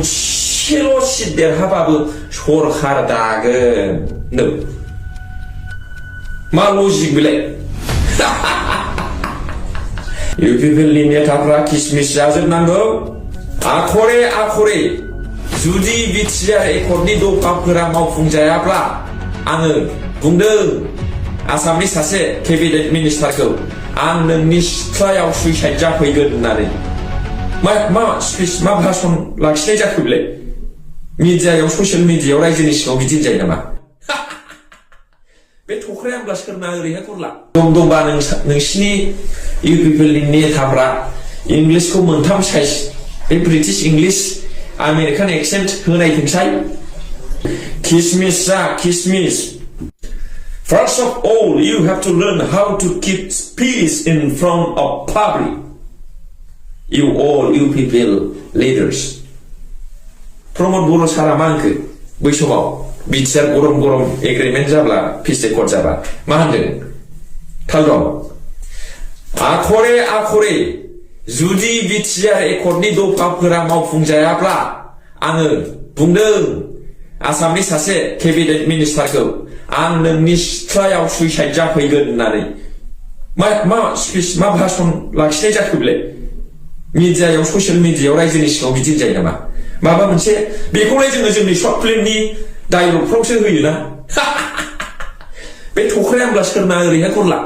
실로시 대하바브 쇼르하르다그 너 말로직 빌레 유피필리네 타프라 키스미스 자즈난거 아코레 주디 비치야 에코니 도파프라 마우풍자야ब्ला आङो बुंदों आसामनि सासे केबिनेट मिनिस्टारखौ आं नोंनि सिथ्लायाव सुइसाइड जाफैगोन होननानै मा स्पिच मा भाषण लाखिनाय जाखो बेलाय मिडियायाव ससियेल मिडियायाव रायजोनि सिगाङाव बिदि जायो नामा बे थख्राया होनब्ला सोरना ओरैहाय खरला दंबा नोंसिनि इउ पिपलनि नेताफ्रा इंलिशखौ मोनथाम साइज बे ब्रिटिश इंलिश आमेरिकान एक्सेन्ट होनायथोंसाय Kismis. First of all, you have to learn how to keep peace in front of public. You people leaders. Promote बर' सारा मा होनखो बै समाव बिटिआर गरम एग्रिमेन्ट जाब्ला पिस एकर्ड जाबा मा होनदों थाल दं आखरे जुदि बिटिआर एकर्डनि दफाफोरा मावफुंजायाब्ला आङो बुंदों आसामनि सासे केबिनेट मिनिस्टारखौ आं नोंनि सिथ्लायाव सुइसाइड जाफैगोन होननानै मा स्पिच मा भाषण लाखिनाय जाखो बेलाय मिडियायाव ससियेल मिडियायाव रायजोनि सिगाङाव बिदि जायो नामा माबा मोनसे बेखौलाय जोङो जोंनि शर्ट फिल्मनि डायलगफ्रावसो होयोना बे थख्राया होनब्ला सोरना ओरैहाय खरला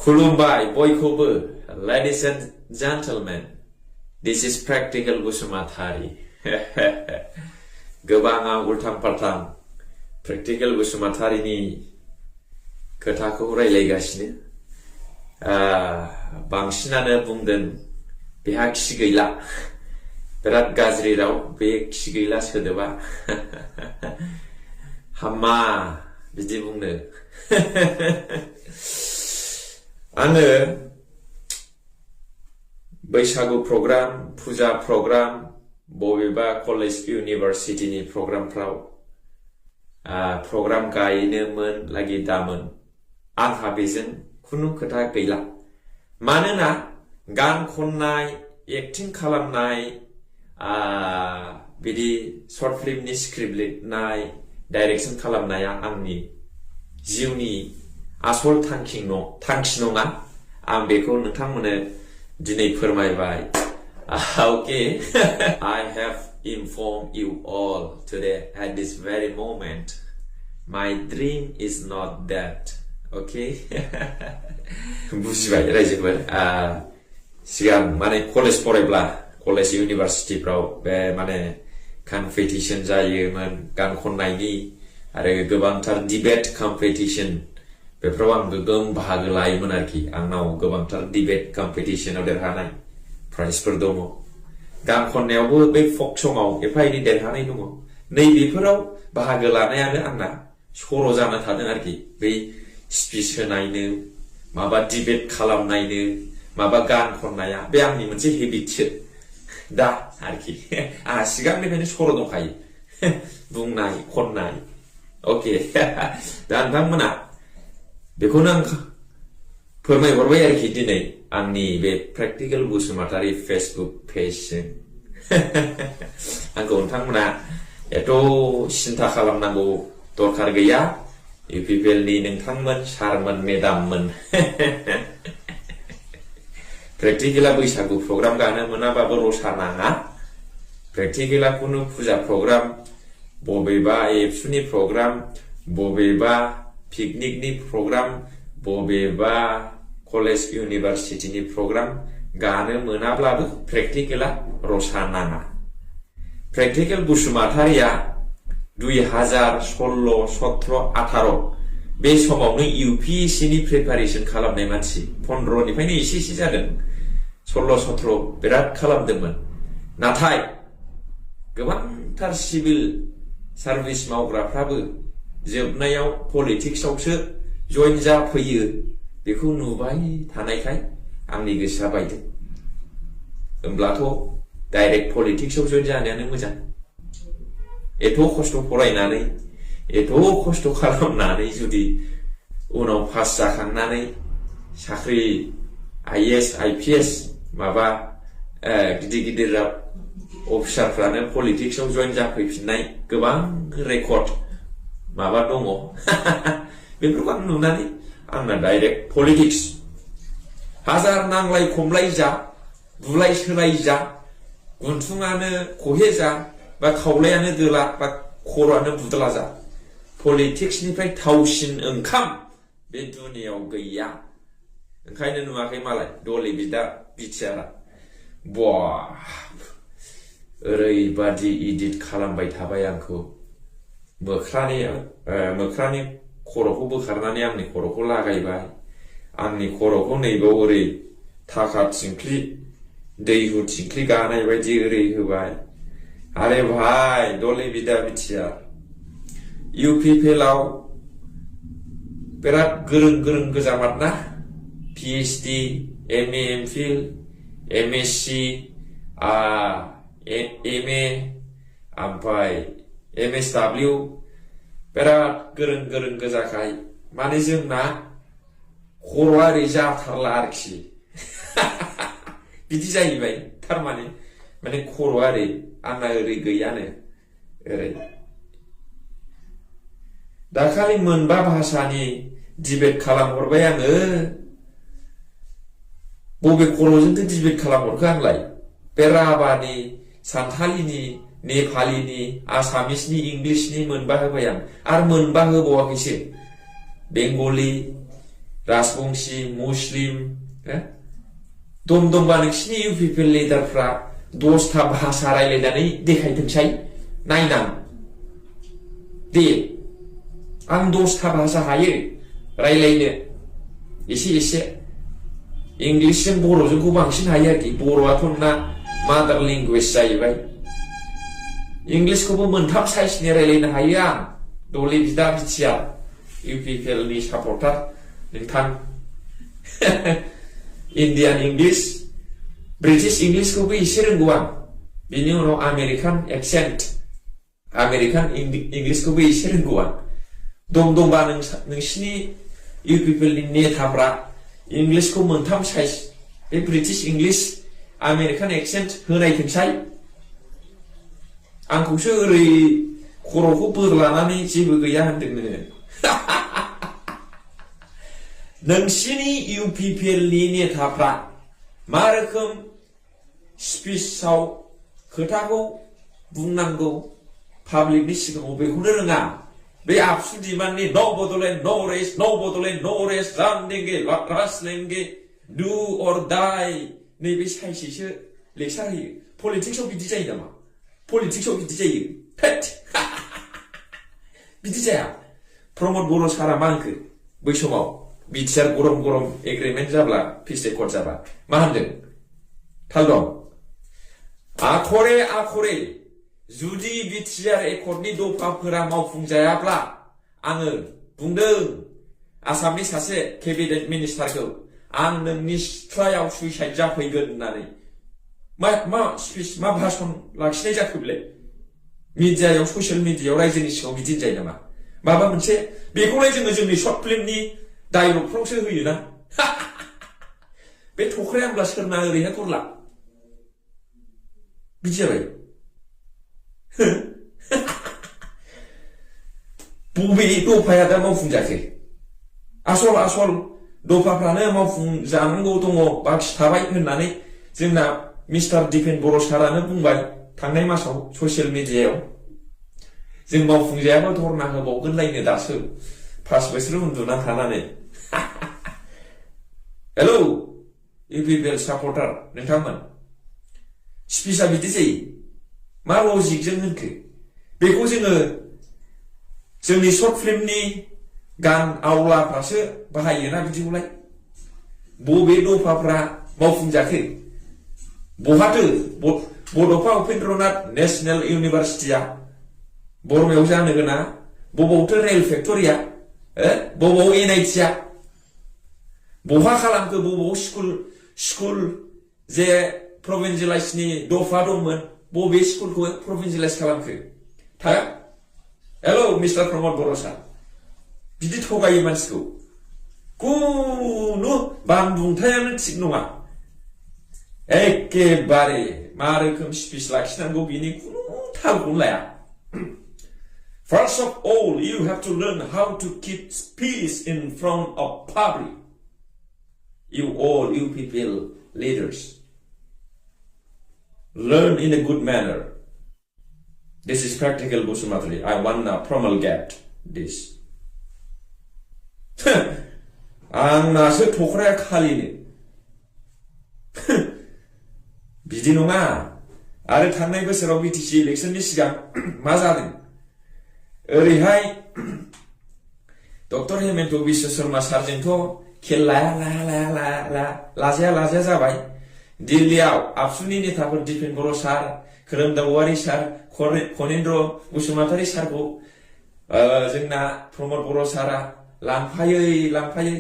खुलुमबाय बयखौबो ladies and gentlemen this is practical Basumatary गोबाङा उल्थां फाल्थां प्रेक्टिकेल बसुमतारीनि खोथाखौ रायलायगासिनो बांसिनानो बुंदों बेहा खि गैला बिराद गाज्रि राव बे खि गैला सोदोबा हामा बिदि बुंनो आङो बैसागु प्रग्राम फुजा प्रग्राम बबेबा कलेज इउनिभारसिटिनि प्रग्रामफ्राव प्रग्राम गायनोमोन लागि दामोन आंहा बेजों खुनु खोथा गैला मानोना गान खननाय एक्टिं खालामनाय बिदि शर्ट फिल्मनि स्क्रिप्ट लिरनाय डाइरेक्शन खालामनाया आंनि जिउनि आसल थांखि नङा आं बेखौ नोंथांमोननो दिनै फोरमायबाय Okay, I have informed you all today at this very moment. My dream is not that. Okay? बुजिबाय रायजोफोर सिगां माने कलेज फरायब्ला कलेज इउनिभारसिटिफ्राव बे माने कम्पिटिशन जायोमोन गान खननायनि आरो गोबांथार डिबेट कम्पिटिशन बेफोराव आं गोगोम बाहागो लायोमोन आरोखि आंनाव गोबांथार डिबेट कम्पिटिशनाव देरहानाय प्राइजफोर दङ गान खननायावबो बे फक सङाव एफा एनै देरहानाय दङ नैबेफोराव बाहागो लानायानो आंना सर' जाना थादों आरोखि बै स्पिच होनायनो माबा डिबेट खालामनायनो माबा गान खननाया बे आंनि मोनसे हेबिटसो दा आरोखि आंहा सिगांनिफ्रायनो सर' दंखायो बुंनाय खननाय अके दा नोंथांमोना बेखौनो आं फोरमायहरबाय आरोखि दिनै आंनि बे प्रेक्टिकेल बसुमतारी फेसबुक पेजजों आंखौ नोंथांमोना एथ' सिन्था खालामनांगौ दरखार गैया इउ पिपलनि नोंथांमोन सारमोन मेदाममोन प्रेक्टिकेला बैसागु प्रग्राम गानो मोनाबाबो रसा नाङा प्रेक्टिकेला खुनु फुजा प्रग्राम बबेबा एबसुनि प्रग्राम बबेबा पिकनिकनि प्रग्राम बबेबा कलेज इउनिभारसिटिनि प्रग्राम गानो मोनाब्लाबो प्रेक्टिकेला रसा नाङा प्रेक्टिकेल बसुमतारीया 2016-17-18 बे समावनो इउपिएससिनि प्रिपारेसन खालामनाय मानसि 15 निफ्रायनो एसे जादों 16-17 बिराद खालामदोंमोन नाथाय गोबांथार सिभिल सार्भिस मावग्राफ्राबो जोबनायाव पलिटिक्सआवसो जइन जाफैयो बेखौ नुबाय थानायखाय आंनि गोसोआ बायदों होमब्लाथ' डाइरेक्ट पलिटिक्सआव जइन जानायानो मोजां एथ' खस्थ' फरायनानै एथ' खस्थ' खालामनानै जुदि उनाव पास जाखांनानै साख्रि आईएएस आईपीएस माबा गिदिर गिदिर अफिसारफ्रानो पलिटिक्सआव जइन जाफैफिननाय गोबां रेकर्ड माबा दङ बेफोरखौ आं नुनानै आंना डाइरेक्ट पलिटिक्स हाजार नांलाय खमलाय जा बुलाय सोलाय जा गुन्थुङानो खहे जा बा खावलायानो दोला बा खर'आनो बुदला जा पलिटिक्सनिफ्राय थावसिन ओंखाम बे दुनियाव गैया ओंखायनो नुवाखै मालाय दलि बिदा बिटिआरआ ओरैबादि इडिट खालामबाय थाबाय आंखौ मोख्रानि खर'खौ बोखारनानै आंनि खर'खौ लागायबाय आंनि खर'खौ नैबाव ओरै थाखा थिंख्लि दैहु थिंख्लि गानाय बायदि ओरै होबाय आरे भाई दलि बिदा बिटिआर इउपिपिएलआव बिराद गोरों गोरों गोजामात ना पिएइचडि एमए एमफिल एमएससि एमए ओमफ्राय एमएसडब्लिउ बिराद गोरों गोरों गोजाखाय माने जोंना खर'आ ओरै जाथारला आरोखि बिदि जाहैबाय थारमाने माने खर'आ ओरै आंना ओरै गैयानो ओरै दाखालि मोनबा भाषानि डिबेट खालामहरबाय आङो बबे खर'जोंथो डिबेट खालामहरखो आंलाय बे राभानि सान्थालिनि नेपालिनि आसामिसनि इंलिशनि मोनबा होबाय आं आरो मोनबा होबावाखैसो बेंगलि राजबंशी मुस्लिम दमदमबा नोंसिनि इउपिपिएल लिडारफ्रा 10टा भाषा रायलायनानै देखायथोंसै नायनां दे आं 10टा भाषा हायो रायलायनो एसे इंलिशजों बर'जोंखौ बांसिन हायो आरोखि बर'आथ' ना मादार लेंगुवेज जाहैबाय इंलिशखौबो मोनथाम साइजनि रायलायनो हायो आं दलि बिदा बिटिआर इउपिपिएलनि सापर्टार नोंथां इन्डियान इंलिश ब्रिटिश इंलिशखौबो एसे रोंगौ आं बिनि उनाव आमेरिकान एक्सेन्ट आमेरिकान इंलिशखौबो एसे रोंगौ आं दमदमबा नोंसिनि इउपिपिएलनि नेताफ्रा इंलिशखौ मोनथाम साइज बे ब्रिटिश इंलिश आमेरिकान एक्सेन्ट होनायथोंसाय आंखौसो ओरै खर'खौ बोरलानानै जेबो गैया होनदों नोङो नोंसिनि इउपिपिएलनि नेताफ्रा मा रोखोम स्पिचआव खोथाखौ बुंनांगौ पाब्लिकनि सिगाङाव बेखौनो रोङा बे आबसु दिमाननि नो बडलेण्ड नो रेस्ट नो बडलेण्ड नो रेस्ट रान देंगे लाट्रास लेंगे डु अर डाइ नैबे साइसैसो लेक्सार होयो पलिटिक्सआव बिदि जायो नामा पलिटिक्सआव बिदि जायो बिदि जाया प्रमद बर' सारा मा होनखो बै समाव बिटिआर गरम गरम एग्रिमेन्ट जाब्ला पिस एकर्ड जाबा मा होनदों थाल दं आखरे जुदि बिटिआर एकर्डनि दफाफोरा मावफुंजायाब्ला आङो बुंदों आसामनि सासे केबिनेट मिनिस्टारखौ आं नोंनि सिथ्लायाव सुइसाइड जाफैगोन होननानै मा स्पिच मा भाषण लाखिनाय जाखो बेलाय मिडियायाव ससियेल मिडियायाव रायजोनि सिगाङाव बिदि जायो नामा माबा मोनसे बेखौलाय जोङो जोंनि सर्ट फिल्मनि डायलगफ्रावसो होयोना बे थख्राया होमब्ला सोरना ओरैहाय गरला बिदि जाबाय बबे दफाया दा मावफुंजाखो आसल दफाफ्रानो मावफुंजानांगौ दङ बाखि थाबाय होननानै जोंना मिस्टार दिपेन बर' सारानो बुंबाय थांनाय मासाव ससियेल मिडियायाव जों मावफुंजायाबा धरना होबावगोनलायनो दासो 5 बोसोर उन्दुना थानानै हेलौ इउपिपिएल सापर्टार नोंथांमोन स्पिचआ बिदि जायो मा लजिकजों होनखो बेखौ जोङो जोंनि सर्ट फिल्मनि गान आवलाफ्रासो बाहायोना बिदिखौलाय बबे दफाफ्रा मावफुंजाखो बहाथो बड'फा उपेन्द्रनाथ नेशनेल इउनिभारसिटिया बरमायाव जानो गोना बबावथो रेल फेक्टरिया बबाव एनआइटिया बहा खालामखो बबाव स्कुल जे प्रभिन्सियेलाइजनि दफा दंमोन बबे स्कुलखौ प्रभिन्सियेलाइज खालामखो हेलौ मिस्टार प्रमद बर' सार बिदि थगायो मानसिखौ खुनु बानबुंथायानो थिग नङा 에케바레 마르큼 스피스 락시난고 비니 구누 타고 올라야. First of all, you have to learn how to keep peace in front of public. You people, leaders. Learn in a good manner. This is practical Busumatri. I wanna promulgate this. 앙나서 토크라야 칼리니. 비디노가 아래 탄나이 것으로 BTC 일렉션이 시간 맞아든. 오리하이 doktor Hemant विश्वेश्वरमा सार्जेन्टो खेल लाजाया जाबाय दिल्लीयाव आबसुनि नेताफोर दिपेन बर' सार खोरोमदाव औवारि सार खनेन्द्र बसुमतारी सारखौ जोंना प्रमद बर' सारा लांफायै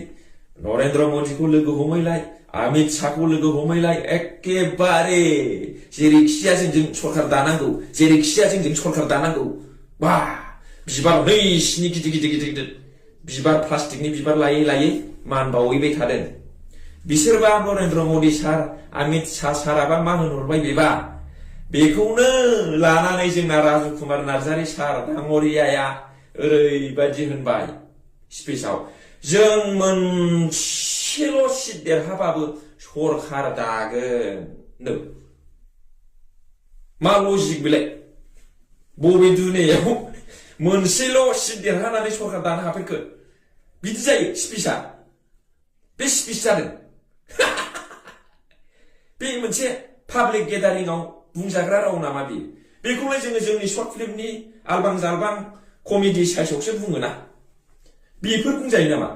नरेन्द्र मदिखौ लोगो हमैलाय अमित शाहखौ लोगो हमैलाय एखेबारे जेरैखिया जों सरखार दानांगौ जेरैखिया जों सरखार दानांगौ बा बिबार नैसिनि गिदिर बिबार प्लास्टिकनि बिबार लायै मान बावैबाय थादों बिसोरबा नरेन्द्र मदि सार अमित शाह साराबा मा होनहरबाय बेबा बेखौनो लानानै जोंना राजु कुमार नार्जारी सार दाङ'रियाया ओरैबायदि होनबाय स्पिचआव जों मोनसेल' सिट देरहाबाबो सरखार दागोन मा लजिक बेलाय बबे दुनियाव मोनसेल' सिट देरहानानै सरखार दानो हाफेरखो बिदि जायो स्पिचआ बे स्पिच जादों बे मोनसे पाब्लिक गेदारिंआव बुंजाग्रा राव नामा बेखौलाय जोङो जोंनि शर्ट फिल्मनि आलबां जालबां कमेडि साइसआवसो बुङोना बेफोर बुंजायो नामा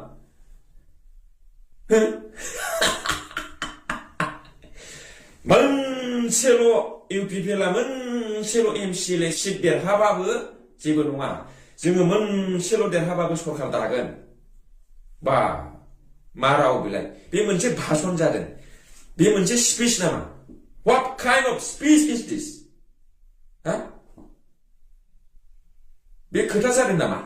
मोनसेल' इउपिपिएलआ मोनसेल' एमसिएलए सिट देरहाबाबो जेबो नङा जोङो मोनसेल' देरहाबाबो सरखार दागोन बा मा राव बेलाय बे मोनसे भाषण जादों बे मोनसे स्पिच नामा what kind of speech is this बे खोथा जादों नामा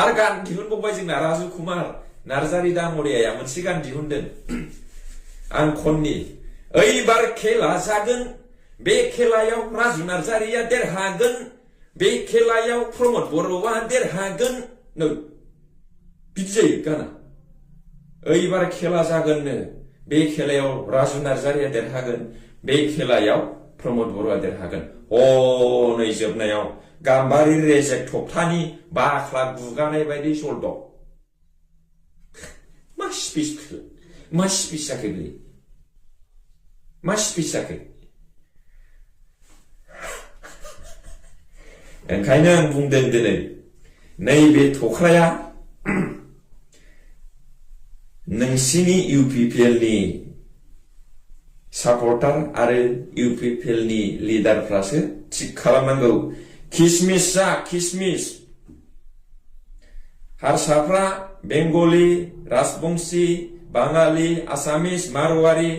आरो गान दिहुनबावबाय जोंना राजु कुमार नार्जारी दाङ'रियाया मोनसे गान दिहुनदों आं खननि ओइबार खेला जागोन बे खेलायाव राजु नार्जारीया देरहागोन बे खेलायाव प्रमद बर'आ देरहागोन बिदि जायो गाना ओइबार खेला जागोननो बे खेलायाव राजु नार्जारीया देरहागोन बे खेलायाव प्रमद बर'आ देरहागोन नै जोबनायाव गाम्बारि रेजेक थप्थानि बाख्ला गुगानाय बायदि जलदब मा स्पिच जाखो बे मा स्पिच जाखो ओंखायनो आं बुंदों दिनै नैबे थख्राया नोंसिनि इउपिपिएलनि सापर्टार आरो इउपिपिएलनि लिडारफ्रासो थिक खालामनांगौ किसमिस जा किसमिस हारसाफ्रा बेंगलि राजबंशी बाङालि आसामिस मारवारि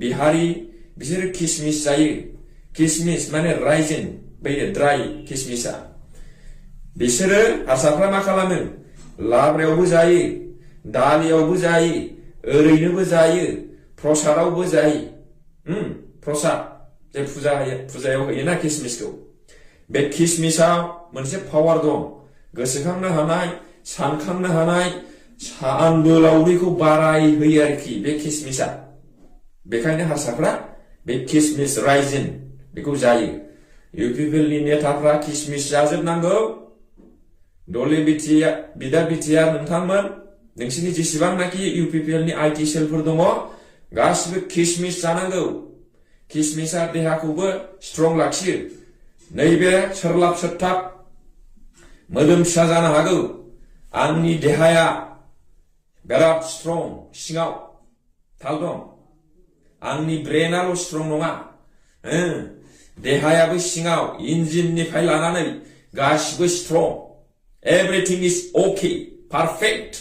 बिहारि बिसोर किसमिस जायो किसमिस माने राइजिन बै ड्राई किसमिसा बिसोरो हारसाफ्रा मा खालामो लाब्रायावबो जायो दालियावबो जायो ओरैनोबो जायो प्रसादावबो जायो प्रसाद जे फुजायाव होयोना किसमिसखौ बे किसमिसाव मोनसे पावार दं गोसोखांनो हानाय सानखांनो हानाय सानबोलावरिखौ बाराय होयो आरोखि बे किसमिसा बेखायनो हारसाफ्रा बे किसमिस राइजिन बेखौ जायो इउपिपिएलनि नेताफ्रा किसमिस जाजोबनांगौ दले बिदा बिटिया नोंथांमोन नोंसिनि जेसेबांनाखि इउपिपिएलनि आईटी सेलफोर दङ गासिबो किसमिस जानांगौ किसमिसा देहाखौबो स्ट्रं लाखियो नैबे सोरलाब सोरथाब मोदोम फिसा जानो हागौ आंनि देहाया बिराद स्ट्रं सिङाव थाल दं आंनि ब्रेनाल' स्ट्रं नङा देहायाबो सिङाव इन्जिननिफ्राय लानानै गासिबो स्ट्रं एभरिथिं इज ओके पारफेक्ट